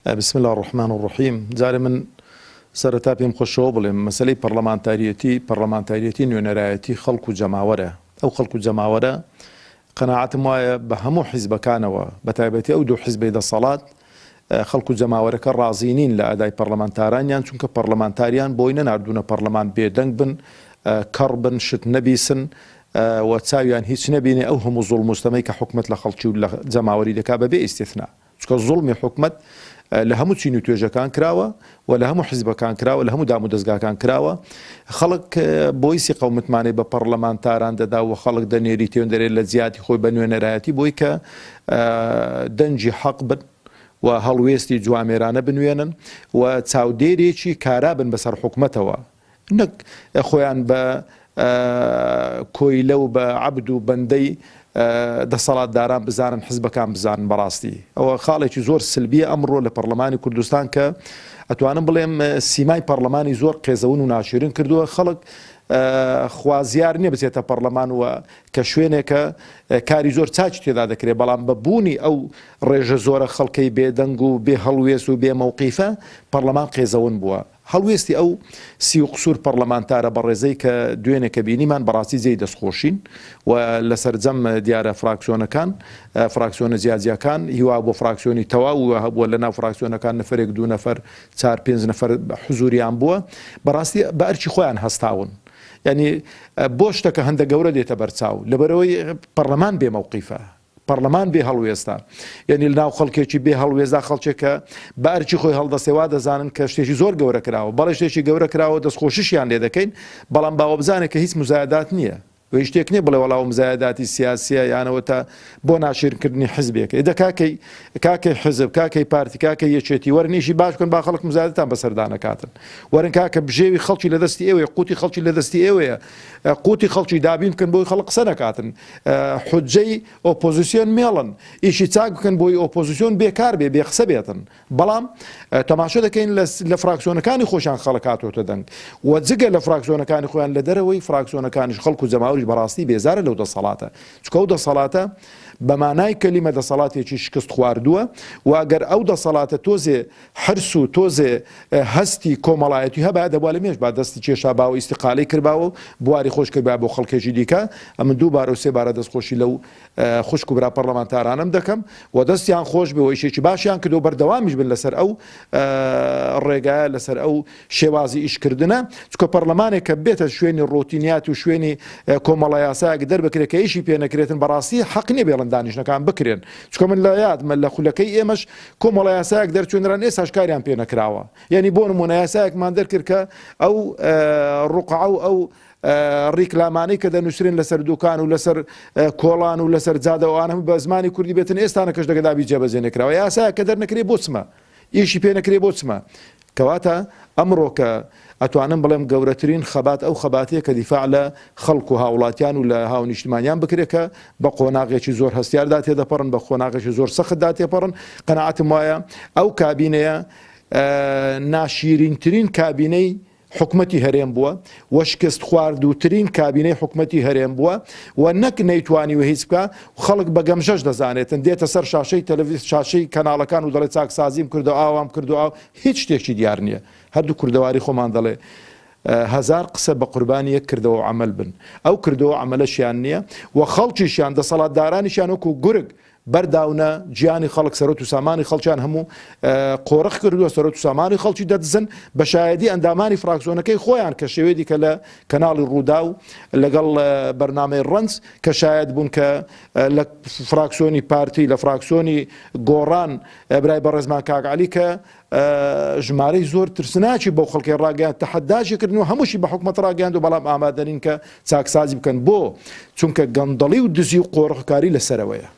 بسم اللە الرحمن الرحیم جارێ من سەرەتا پێم خۆشەوە بڵێم مەسەلەی پەڕلەمانتاریەتی پەڕلەمانتاریەتی نوێنەرایەتی خەڵک و جەماوەرە ئەو خەڵک و جەماوەرە قەناعەتم وایە بە هەموو حیزبەکانەوە بە تایبەتی ئەو دوو حیزبەی دەسەڵات خەڵک و جەماوەرەکە ڕازی نین لە ئەدای پەڕلەمانتارانیان چونکە پەڕلەمانتاریان بۆی نەناردوونە پەڕلەمان بێدەنگ بن کەڕ بن شت نەبیسن و چاویان هیچ نەبینێ ئەو هەموو زوڵم و ستەمەی کە حکومەت لە خەڵکی و لە جەماوەری دەکا بەبێ ئیستیثنا. چونکە زوڵمی حکومەت لە هەموو چین و توێژەکان کراوە و لە هەموو حیزبەکان کراوە، لە هەموو دامودەزگاکان کراوە. خەڵک بۆی سیقە و متمانەی بە پەڕلەمانتاران دەدا و خەڵک دەنێری تێندەرێ لە جیاتی خۆی بە نوێنەرایەتی بۆی کە دەنگی حەق بن و هەڵوێستی جوامێرانە بنوێنن و چاودێرێکی کارا بن بەسەر حکومەتەوە. نەک خۆیان بە کۆیلە و بە عەبد و بەندەی دەسەڵاتداران بزانن حزبەکان بزانن بەڕاستی ئەوە خاڵێکی زۆر سلبیە ئەمڕۆ لە پەرلەمانی کوردستان کە ئەتوانم بڵێم سیمای پەرلەمانی زۆر قێزەون و ناشرین کردووە خەڵک خوازیار نییە بچێتە پەرلەمان و کە شوێنێکە کاری زۆر چاکی تێدا دەکرێت بەڵام بە بوونی ئەو ڕێژە زۆرە خەڵکەی بێدەنگ و بێ هەڵوێست و بێ مەوقیفە پەرلەمان قێزەون بووە هەڵوێستی ئەو سی و قسوور پەڕلەمانتارە بەڕێزەی کە دوێنێ کە بینیمان بەڕاستی جێی دەستخۆشین و لە سەرجەم دیارە فراکسیۆنەکان فراکسیۆنە جیاجیاکان هیوا بۆ فراکسیۆنی تەواو و هەبووە لە ناو فراکسیۆنەکان نەفەرێک دوو نەفەر چار پێنج نەفەر حزوریان بووە بەڕاستی بە ئەرکی خۆیان هەستاون یعنی بۆ شتەکە هەندە گەورە دێتە بەرچاو لەبەرەوەی پەڕلەمان بێ مەوقیفە پەڕلەمان بێ هەڵوێستە یەنی لەناو خەڵکێکی بێ هەڵوێستدا خەڵکێک کە بە ئەرکی خۆی هەڵدەستێ وا دەزانن کە شتێکی زۆر گەورە کراوە بەڵێ شتێکی گەورە کراوە دەستخۆشیشیان لێ دەکەین بەڵام با وەبزانێ کە هیچ مزایەدات نییە و هیچ شتێک نییە بڵێ وەڵا ئەو مزایەداتی سیاسیە یانەوە تا بۆ ناشیرنکردنی حزبێک ئێ دە کاکەی کاکەی حزب کاکەی پارتی کاکەی یەکێتی وەرن ئیشی باش بکەن با خەڵک مزایەدەتان بەسەردا نەکاتن وەرن کاکە بژێوی خەڵکی لە دەستی ئێوەیە قوتی خەڵکی لە دەستی ئێوەیە قوتی خەڵکی دابین بکەن بۆی خەڵک قسە نەکاتن حوجەی ئۆپۆزیسیۆن مێڵن ئیشی چاک بکەن بۆی ئۆپۆزیسیۆن بێکار بێ بێ قسە بێتن بەڵام تەماشە دەکەین لە فراکسیۆنەکانی خۆشیان خەڵک هاتۆتە دەنگ و جگە لە فراکسیۆنەکانی خۆیان لە دەرەوەی فراکسیۆنەکانیش خەڵک و جەماوەریش بەڕاستی بێزارە لەو دەسەڵاتە چونکە ئەو دەسەڵاتە بە مانای کەلیمە دەسەڵاتێکی شکست خواردووە و ئەگەر ئەو دەسەڵاتە تۆزێ حرس و تۆزێ هەستی کۆمەڵایەتی هەبایە دەبوا لە مێژ با دەستی کێشابا و ئیستیقالەی کردبا و بواری خۆش کردبا بۆ خەڵکێکی دیکە، ئەمن دووبارە و سێ بارە دەستخۆشی لەو خوشک و برا پەڕلەمانتارانەم دەکەم و دەستیان خۆش بێ و ئیشێکی باشیان کردوە و بەردەوامیش بن لەسەر ئەو ڕێگایە لەسەر ئەو شێوازی ئیشکردنە، چونکە پەڕلەمانێک کە بێتە شوێنی ڕۆتینیات و شوێنی کۆمەڵە یاسایەک دەربکرێت کە ئیشی پێ نەکرێتن بەڕاستی حەق نیە بێڵن دانیشتنەکان بکرێن، چونکە من لە یادمە لە خولەکەی ئێمەش کۆمەڵە یاسایەک دەرچوێنران ئێستاش کاریان پێ نەکراوە یعنی بۆ نمونە یاسایەکمان دەرکرد کە ئەو ڕوقعە و ئەو ڕیکلامانەی کە دەنووسرێن لەسەر دوکان و لەسەر کۆڵان و لەسەر جادە ئەوانە هەموو بە زمانی کوردی بێتن ئێستا نەکەش دەگەدابی جێبەجێ نەکراوە یاسایە کە دەرنەکرێ بۆ چمە ئیشی پێ نەکرێ بۆ چمە کەواتە ئەمڕۆکە ئەتوانم بڵێم گەورەترین خەبات ئەو خەباتەیە کە دیفاع لە خەڵک و هاوڵاتیان و لە هاونیشتمانیان بکرێت کە بە قۆناغێکی زۆر هەستیاردا تێدەپەڕن، بە قۆناغێکی زۆر سەختدا تێپەڕن، قەناعەتم وایە ئەو کابینەیە ناشیرینترین کابینەی حکومەتی هەرێم بووە و شکستخواردووترین کابینەی حکومەتی هەرێم بووە و نەک نەیتوانیوە هیچ بکا، خەڵک بە گەمژەش دەزانێتن، دێتە سەر شاشەی تەلەڤیز شاشەی کەناڵەکان و دەڵێ چاکسازیم کردو ئاوام کردو ئاو هیچ شتێکی دیار نییە. هەردوو کوردەواری خۆمان دەڵێ هەزار قسە بە قوربانی یەک کردەوە و عەمەل بن. ئەو کردەوە و عەمەلەشیان نییە و خەڵکیشیان دەسەڵاتدارانیشیان وەکو گورگ بەرداونە گیانی خەڵک سەرۆت و سامانی خەڵکیان هەموو قۆرخ کردووە سەرۆت و سامانی خەڵکی دەدزن بە شایەدی ئەندامانی فراکسیۆنەکەی خۆیان کە شێوێدی کە لە کەناڵی ڕووداو لەگەڵ بەرنامەی ڕەنج کە شایەد بوون کە لە فراکسیۆنی پارتی لە فراکسیۆنی گۆڕان برای بەڕێزمان کاک عەلی کە ژمارەی زۆر ترسناکی بەو خەڵکەی ڕاگەیاند تەحەداشی کردن و هەمووشی بە حکومەت ڕاگەیاند و بەڵام ئامادەنین کە چاکسازی بکەن بۆ؟ چونکە گەندەڵی و دزی و قۆرخکاری لەسەرەوەیە.